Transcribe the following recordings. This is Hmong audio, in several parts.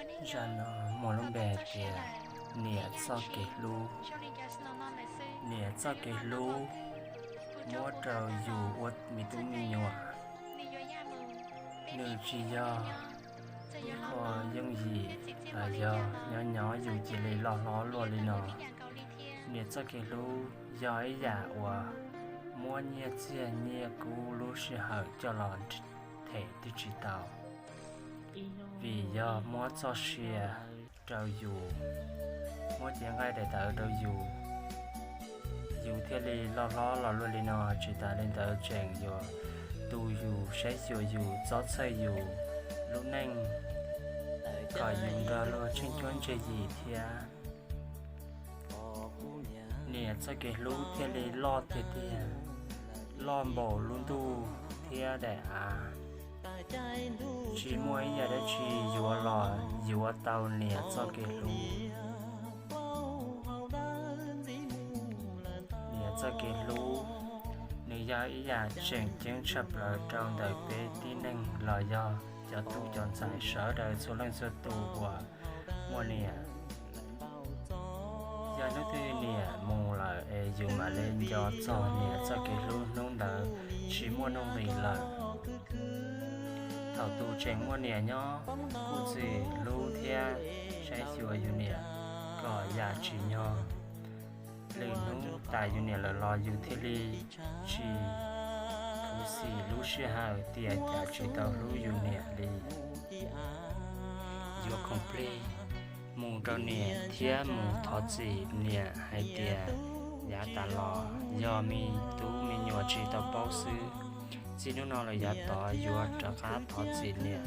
Zaj no muaj lub npe hais tias niam txoj kev hlub. Niam txoj kev hlub muab rau yus ua me tub me nyuam, nws tsis yog ib qho yooj yim los yog nyob nyob yus cia li loj hlob luaj li no. Niam txoj kev hlub yog ib yam uas muab nyiaj txiag nyiaj kub lub sij hawm coj los them twb tsis tau, vim yog muab txoj sia rau yus, muab cev nqaij daim tawv rau yus, yus thiaj li loj hlob los luaj li no. Tsis tas li ntawd tseem yuav tu yus, saib xyuas yus, txob txhawj yus lub neej kom yus nrog luag tsheej cuab tsheej yim thiab. Niam txoj kev hlub thiaj li loj tiag tiag, loj npaum lub ntuj thiab daim av. Tsis muaj ib yam dab tsi yuav los yuav tau niam txoj kev hlub. Niam txoj kev hlub, nws yog ib yam tseem ceeb tshaj plaws rau ntawm peb tib neeg los yog cov tub cov ntxhais sawv daws txhua leej txhua tus uas muaj niam. Yog hnub twg niam mus lawm es yus mam li nco txog niam txoj kev hlub, hnub ntawd tsis muaj nuj nqis lawm. Thaum tus tseem muaj niam nyob, kuj txwm hlub thiab saib xyuas yus niam kom yam tsim nyog. Lwm hnub tas yus niam lawm los yus thiaj li tsis khuv xim lub sij hawm tias cas tsis tau hlub yus niam li. Yuav khoom plig mus rau niam thiab mus thov txim niam hais tias yav tas los yog me tub me nyuam tsis tau paub xwb. Txij hnub no lawm yav tod yuav rov qab thov txim niam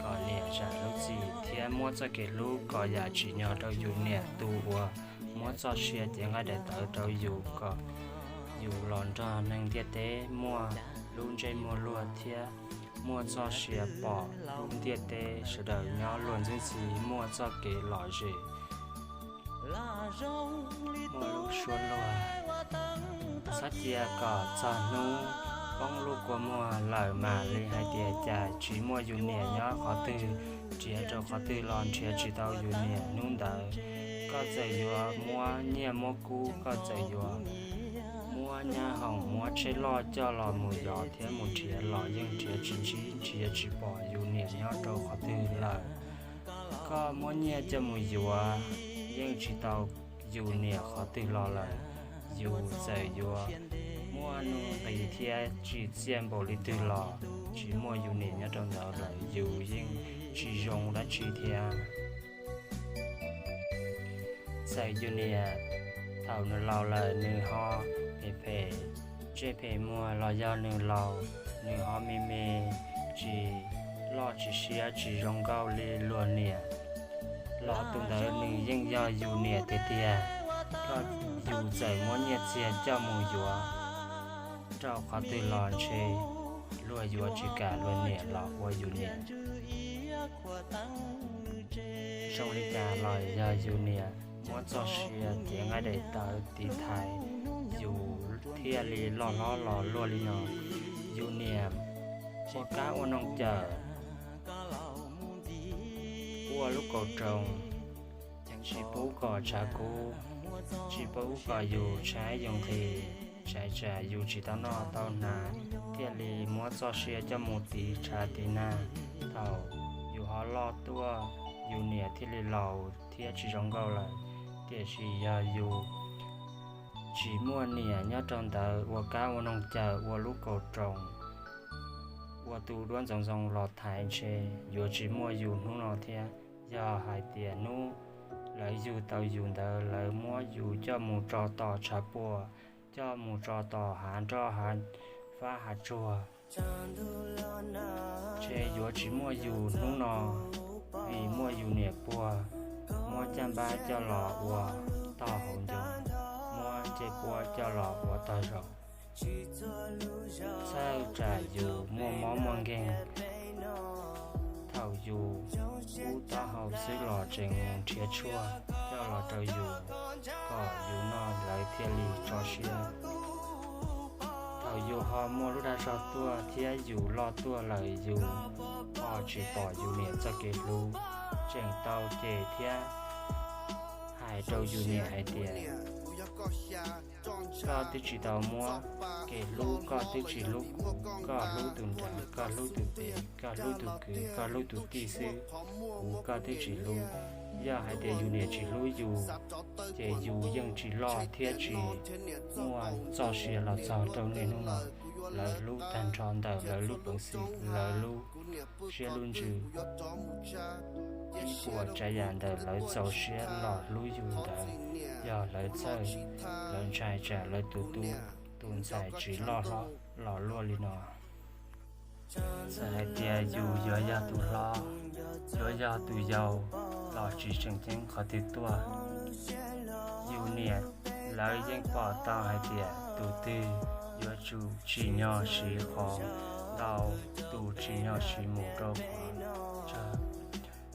kom niam zam lub txim thiab muab txoj kev hlub kom yam tsim nyog rau yus niam tus uas muab txoj sia cev nqaij daim tawv rau yus kom yus los nrog neeg ntiaj teb muaj lub ntsej muag luag thiab muaj txoj sia pom lub ntiaj teb sawv daws nyob luag ntxhi ntxhi, muaj txoj kev lom zem, muaj lub suab luag. Txhob cia kom txog hnub poob lub kua muag lawm mam li hais tias cas tsis muaj yus niam nyob qhov twg, nrhiav rau qhov twg los nrhiav tsis tau yus niam. Hnub ntawd koj txawm yuav muab nyiaj muab kub, koj txawm yuav muab nyab hoom muab tsheb loj coj los mus yos thiab mus nrhiav los yeej nrhiav tsis ntsib, nrhiav tsis pom yus niam nyob rau qhov twg lawm. Koj muab nyiaj coj mus yuav yeej tsis tau yus niam qhov twg los lawm. Yus txawm yuav muaj nuj nqis thiab tsim txiaj npaum li twg los tsis muaj yus niam nyob rau ntawd lawm, yus yeej tsis zoo dab tsi thiab. Txawm yus niam thaum nws laus lawm nws ho phem phem ntsej phem muag los yog nws laus nws ho me me, tsis loj tsis siab tsis zoo nkauj li luag niam los tus ntawd nws yeej yog yus niam tiag tiag. Koj, yus txawm muab nyiaj txiag coj mus yuav rau qhov twg los ntshe luag yuav tsis kam luag niam los ua yus niam. Zoo li cas los yog yus niam muab txoj sia cev nqaij daim tawv tiv thaiv yus thiaj li loj hlob los luaj li no. Yus niam ua kab ua noog cawm, ua lub kaus roos, tsis pub kom tshav kub, tsis pub kom yus tshaib yus nqhis, tsam tsam yus tsis tau noj tau hnav, thiaj li muab txoj sia coj mus tiv tshav tiv nag. Thaum yus ho loj tuaj, yus niam thiaj li laus thiab tsis zoo nkauj lawm. Tiam sis yog yus tsis muaj niam nyob rau ntawd ua kab ua noog cawm, ua lub kaus roos, ua tus duab ntxoov ntxoo los thaiv ntshe yuav tsis muaj yus hnub no thiab. Yog hais tias hnub lawv yug tau yus ntawd lawv muab yus coj mus tso tom tshav puam, coj mus tso tom hav nroj hav fab hav tsuag, ntshe yuav tsis muaj yus hnub no, vim muaj yus niam puag, muab caj npab coj los ua tog hauv ncoo, muab ncej puab coj los ua tog zog. Txhawj tsam yus muaj mob muaj nkeeg, thaum yus ub taub hau xwb los tseem mus nrhiav tshuaj coj los rau yus kom yus noj lawv thiaj li tso siab. Thaum yus ho muaj lub dag zog tuaj thiab yus loj tuaj lawm yus ho tsis pom yus niam txoj kev hlub. tseem tau cem thiab hais rau yus niam hais tias, koj twb tsis tau muab kev hlub, koj twb tsis hlub kuv, koj hlub tus nraud, koj hlub tus pem, koj hlub tus kwv, koj hlub tus tij xwb, kuv koj twb tsis hlub. Yog hais tias yus niam tsis hlub yus, ces yus yeej tsis loj thiab tsis muaj txoj sia los txog rau niaj hnub no. Lawv hlub tag nrho ntawm lawv lub peev xwm, lawv lub siab lub ntsws, ib puas tsav yam ntawm lawv txaus siab los hlub yus ntawd, yog lawv txhawj, lawv ntshai tsam lawv tus tub tus ntxhais tsis loj hlob los luaj li no. Txawm hais tias yus yuav yog tus hlob, yuav yog tus yau los tsis tseem ceeb qhov twg tuaj, yus niam lawv yeej pom tau hais tias tus twg yuav tsum tsim nyog siv qhov ntau, tus tsim nyog siv mus rau qhov tsawg.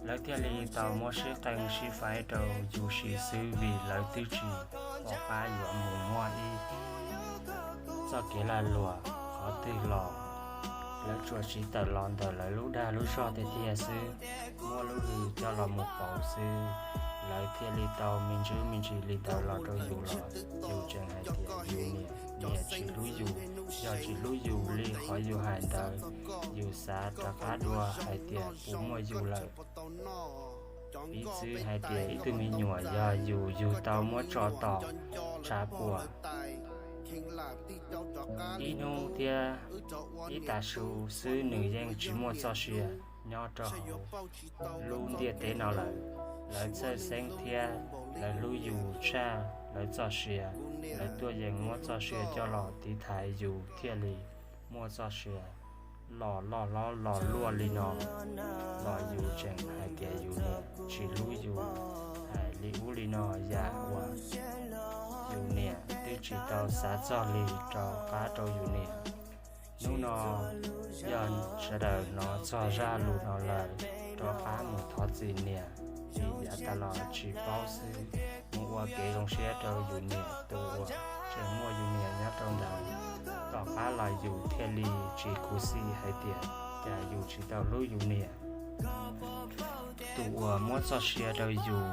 Lawv thiaj li tau muab sib qee sib faib rau yus siv xwb, vim lawv twb tsis pom qab yuav mus muaj ib txoj kev lag luam qhov twg los. Lawv tsuas siv tawm los ntawm lawv lub dag lub zog tiag tiag xwb, muab lub hws coj los mus pauv xwb. Lawv thiaj li tau me ntsis me ntsis li ntawd los rau yus los yus tseem hais tias yus niam, niam tsis hlub yus. Yog tsis hlub yus li qhov yus hais ntawd, yus xav rov qab dua hais tias puas muaj yus lawm. Piv txwv hais tias ib tug me nyuam yog yus, yus tau muab tso tom tshav puam ib hnub thiab ib tag su xwb, nws yeej tsis muaj txoj sia nyob rau hauv lub ntiaj teb no lawm. Lawv txhawj xeeb thiab lawv hlub yus tshaj lawv txoj sia. Lawv tuaj yeem muab txoj sia coj los tiv thaiv yus thiaj li muaj txoj sia los loj hlob los luaj li no, los yus tseem hais tias yus niam tsis hlub yus, hais li ub li no yam uas yus niam twb tsis tau xav txog li rov qab rau yus niam. Hnub no yog sawv daws hnov txog zaj lus no lawm, rov qab mus thov txim niam, vim yav tas los tsis paub xwb, mus ua kev zoo siab rau yus niam tus uas tseem muaj yus niam nyob rau ntawd. Tom qab los yus thiaj li tsis khuv xim hais tias cas yus tsis tau hlub yus niam. Tus uas muab txoj sia rau yus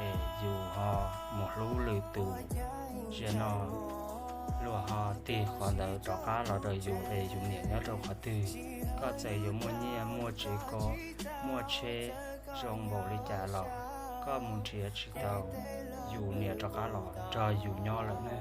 es yus ho mus hlub lwm tus, zaum no luag ho tig qhov ntawd rov qab los rau yus es yus niam nyob rau qhov twg. Koj txawm yuav muaj nyiaj muaj tsev koob, muaj tsheb zoo npaum li cas los koj mus nrhiav tsis tau yus niam rov qab los nrog yus nyob lawm ne.